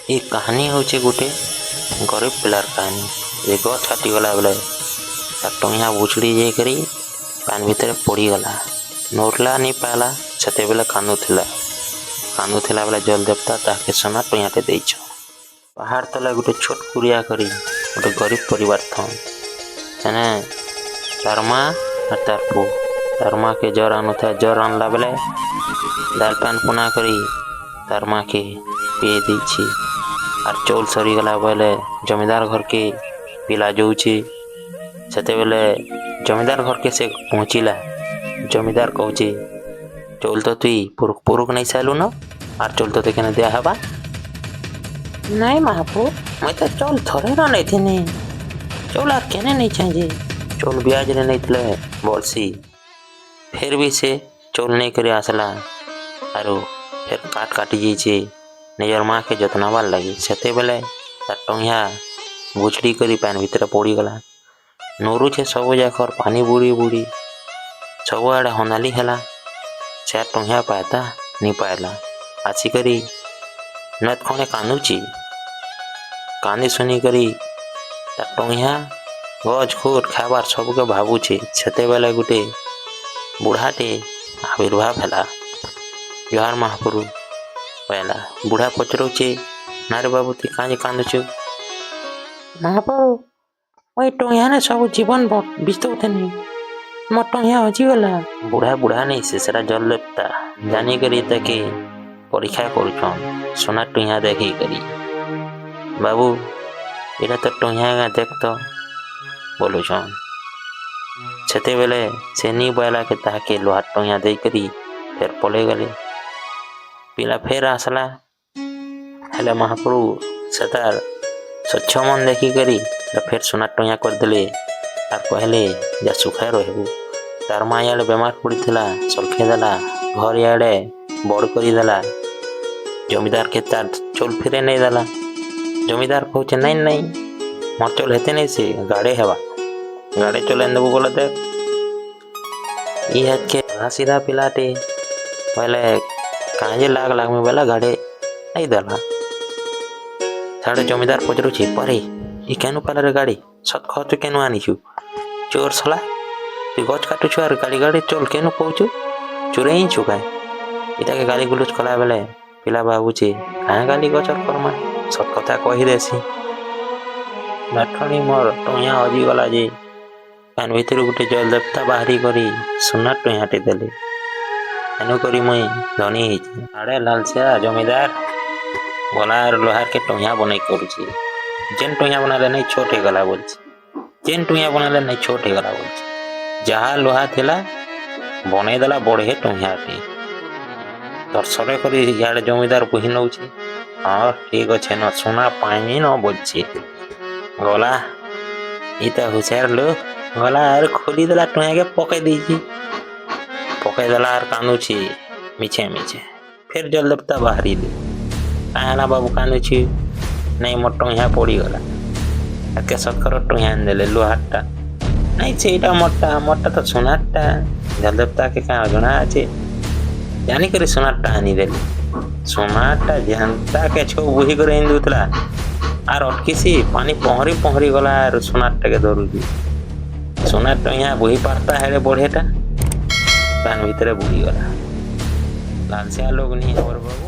ଏ କାହାନୀ ହଉଛେ ଗୁଟେ ଗରିବ ପିଲାର କାହାନୀ। ଏ ଗଛ କାଟିଗଲା ବେଲେ ତାର୍ ଟଙ୍ଗିଆ ବୁଛୁଡ଼ି ଯାଇକରି ପାନ୍ ଭିତରେ ପଡ଼ିଗଲା। ନଉଟଲା, ନି ପାଇଲା। ସେତେବେଲେ କାନ୍ଦୁଥିଲା। କାନ୍ଦୁଥିଲା ବେଲେ ଜଲ ଦେବତା ତାହାକେ ସୁନା ଟଇଁଆଟେ ଦେଇଛନ୍। ପାହାଡ଼ ତଲେ ଗୁଟେ ଛୋଟ କୁଡ଼ିଆ କରି ଗୁଟେ ଗରିବ ପରିବାର ଥନ୍। ସେନେ ତାର୍ ମା ଆର୍ ତାର୍ ପୁଅ। ତାର୍ ମାକେ ଜର୍ ଆନୁଥାଏ। ଜର୍ ଆନଲା ବେଲେ ଦାଲ୍ ପାନ୍ ପୁନା କରି ତାର୍ ମାକେ ପିଏଇ ଦେଇଛି। ଆର୍ ଚଉଲ୍ ସରିଗଲା ବେଲେ ଜମିଦାର ଘରକେ ପିଲା ଯଉଛି। ସେତେବେଲେ ଜମିଦାର ଘରକେ ସେ ପହଞ୍ଚିଲା। ଜମିଦାର କହୁଛି, "ଚଉଲ୍ ତ ତୁଇ ପୁରୁକ୍ ପୁରୁକ୍ ନେଇ ସାରିଲୁ ନ, ଆର୍ ଚଉଲ୍ ତତେ କେନେ ଦିଆ ହେବା?" "ନାଇଁ ମହାପୁର, ମୁଇଁ ତ ଚଉଲ୍ ଥରେ ନ ନେଇଥିନି। ଚଉଲ୍ ଆର୍ କେନେ ନେଇଛେଁ ଯେ?" ଚଉଲ୍ ବିଆଜରେ ନେଇଥିଲେ ବଲସି। ଫେର୍ ବି ସେ ଚଉଲ୍ ନେଇକରି ଆସିଲା ଆରୁ ଫେର୍ କାଠ କାଟି ଯାଇଛେ ନିଜର ମାକେ ଯତ୍ନବାର୍ ଲାଗି। ସେତେବେଲେ ତାର୍ ଟଙ୍ଗିଆ ବୁଛଡ଼ି କରି ପାନ୍ ଭିତରେ ପଡ଼ିଗଲା। ନୁରୁଛେ ସବୁ ଯାକର ପାନି ବୁଡ଼ି ବୁଡ଼ି ସବୁଆଡ଼େ ହନାଲି ହେଲା। ସେ ଟଙ୍ଗିଆ ପାଇତା ନି ପାଇଲା। ଆସିକରି ନଏତ୍ ଖଣେ କାନ୍ଦୁଛି। କାନ୍ଦି ଶୁନିକରି ତାର୍ ଟଙ୍ଗିଆ, ଗଛ ଖୁଟ, ଖାଇବାର୍ ସବୁକେ ଭାବୁଛେ। ସେତେବେଲେ ଗୁଟେ ବୁଢ଼ାଟେ ଆବିର୍ଭାବ ହେଲା। "ଜୁହାର ମହାପ୍ରଭୁ," କହିଲା। ବୁଢ଼ା ପଚରଉଛେ, "ନାରେ ବାବୁ, ତୁଇ କାଁଜେ କାନ୍ଦୁଛୁ?" "ମହାପ୍ରଭୁ, ମୁଇଁ ଟଙ୍ଗିଆନେ ସବୁ ଜୀବନ ବିତଉଥିନି। ମୋ ଟଙ୍ଗିଆ ହଜିଗଲା।" ବୁଢ଼ା ବୁଢ଼ା ନେଇ ସେ, ସେଟା ଜଲ ଦେବତା ଜାନିକରି ତାକେ ପରୀକ୍ଷା କରୁଛନ୍ ସୁନା ଟୁଇଁଆ ଦେଖେଇକରି। "ବାବୁ, ଏଇଟା ତ ଟଙ୍ଗିଆ ଗାଁ, ଦେଖ ତ," ବୋଲୁଛନ୍। ସେତେବେଲେ ସେ ନି ବଇଲାକେ ତାହାକେ ଲୁହାର ଟଙ୍ଗିଆ ଦେଇକରି ଫେର୍ ପଲେଇ ଗଲେ। ପିଲା ଫେର୍ ଆସିଲା। ହେଲେ ମହାପ୍ରଭୁ ସେ ତାର୍ ସ୍ୱଚ୍ଛ ମନ ଦେଖିକରି ଫେର୍ ସୁନା ଟଙ୍ଗିଆ କରିଦେଲେ ଆର୍ କହିଲେ, "ଯା, ସୁଖେ ରହିବୁ।" ତାର୍ ମା ଇଆଡ଼େ ବେମାର ପଡ଼ିଥିଲା, ସଲଖେଇ ଦେଲା। ଘର ଇଆଡ଼େ ବଡ଼ କରିଦେଲା। ଜମିଦାରକେ ତାର୍ ଚଉଲ୍ ଫିରେଇ ନେଇଦେଲା। ଜମିଦାର କହୁଛେ, "ନାଇଁ ନାଇଁ, ମୋର୍ ଚଉଲ୍ ହେତେ ନାଇଁ ସେ ଗାଡ଼େ ହେବା। ଗାଡ଼େ ଚଉଲ୍ ଆଣିଦେବୁ ବୋଲେ ଦେଖ।" ଇ ହେତ୍କେ ସିଧା ପିଲାଟେ ବୋଇଲେ କାଁଜେ ଲାଗ ଲାଗମି ବୋଇଲେ ଗାଡ଼େ ନେଇଦେଲା। ସାଡ଼େ ଜମିଦାର ପଚରୁଛି, "ପରେ ଇ କେନୁ ପାଇଲାରେ ଗାଡ଼ି? ସତ୍ କହ, ତୁ କେନୁ ଆନିଛୁ? ଚୋର ଶଲା, ତୁଇ ଗଛ କାଟୁଛୁ ଆର୍ ଗାଡ଼ି ଗାଡ଼ି ଚଉଲ୍ କେନୁ ପାଉଛୁ? ଚୋରେଇଛୁ କାଏଁ?" ଇଟାକେ ଗାଲି ଗୁଲଜ କଲା ବେଲେ ପିଲା ଭାବୁଛେ, କାଁ ଗାଲି ଗଚର କର୍ମା, ସତ୍ କଥା କହିଦେସି। "ମେଠଣି, ମୋର୍ ଟଇଁଆ ହଜିଗଲା ଯେ ପାନ୍ ଭିତରୁ ଗୁଟେ ଜଲ ଦେବତା ବାହାରି କରି ସୁନା ଟଇଁଆଟେ ଦେଲେ। ଏନୁ କରି ମୁଇଁ ଧନୀ ହେଇଛି।" ଆଡ଼େ ଲାଲସିଆ ଜମିଦାର ଗଲା ଆର୍ ଲୋହାରକେ ଟଇଁଆ ବନେଇ କରୁଛି। ଯେନ୍ ଟଇଁଆ ବନାଲେ ନାଇଁ ଛୋଟ ହେଇଗଲା ବୋଲଛି, ଯେନ୍ ଟଇଁଆ ବନାଲେ ନାଇଁ ଛୋଟ ହେଇଗଲା ବୋଲଛି। ଯାହା ଲୋହା ଥିଲା ବନେଇଦେଲା ବଢ଼େ ଟଇଁଆଟେ। ଦର୍ଶନ କରି ଇଆଡ଼େ ଜମିଦାର ବୁହି ନଉଛି। "ହଁ, ଠିକ ଅଛେ ନ, ସୁନା ପାଇମି ନ," ବୋଲଛି। ଗଲା, ଇ ତ ହୁସିଆର ଲୋକ, ଗଲା ଆର୍ ଖୋଲିଦେଲା, ଟଇଁଆକେ ପକେଇ ଦେଇଛି। ପକେଇଦେଲା ଆର୍ କାନ୍ଦୁଛି ମିଛେ ମିଛେ। ଫେର୍ ଜଲ ଦେବତା ବାହାରିଲେ। "କାଁ ହେଲା ବାବୁ, କାନ୍ଦୁଛି?" "ନାଇଁ, ମୋର ଟଇଁଆ ପଡ଼ିଗଲା।" ଏକେ ସତକର ଟଇଁଆ ଆଣିଦେଲେ ଲୁହାରଟା। "ନାଇଁ, ସେଇଟା ମୋରଟା, ମୋରଟା ତ ସୁନାରଟା।" ଜଲ ଦେବତାକେ କାଁ ଜଣା ଅଛି? ଜାନିକରି ସୁନାରଟା ଆନିଦେଲେ। ସୁନାରଟା ଯେନ୍ତା କେଛଉ ବୋହି କରି ଆଣି ଦଉଥିଲା ଆର୍ ଅଟକିସି। ପାନି ପହଁରି ପହଁରି ଗଲା ଆର୍ ସୁନାରଟାକେ ଧରୁଛି। ସୁନାର ଟଇଁଆ ବୋହି ପାରତା ହେଲେ ବଢ଼େଟା ପାନ୍ ଭିତରେ ବୁଡ଼ିଗଲା। ଲାଲସିଆ ଲୋକ ନି ହବର ବାବୁ।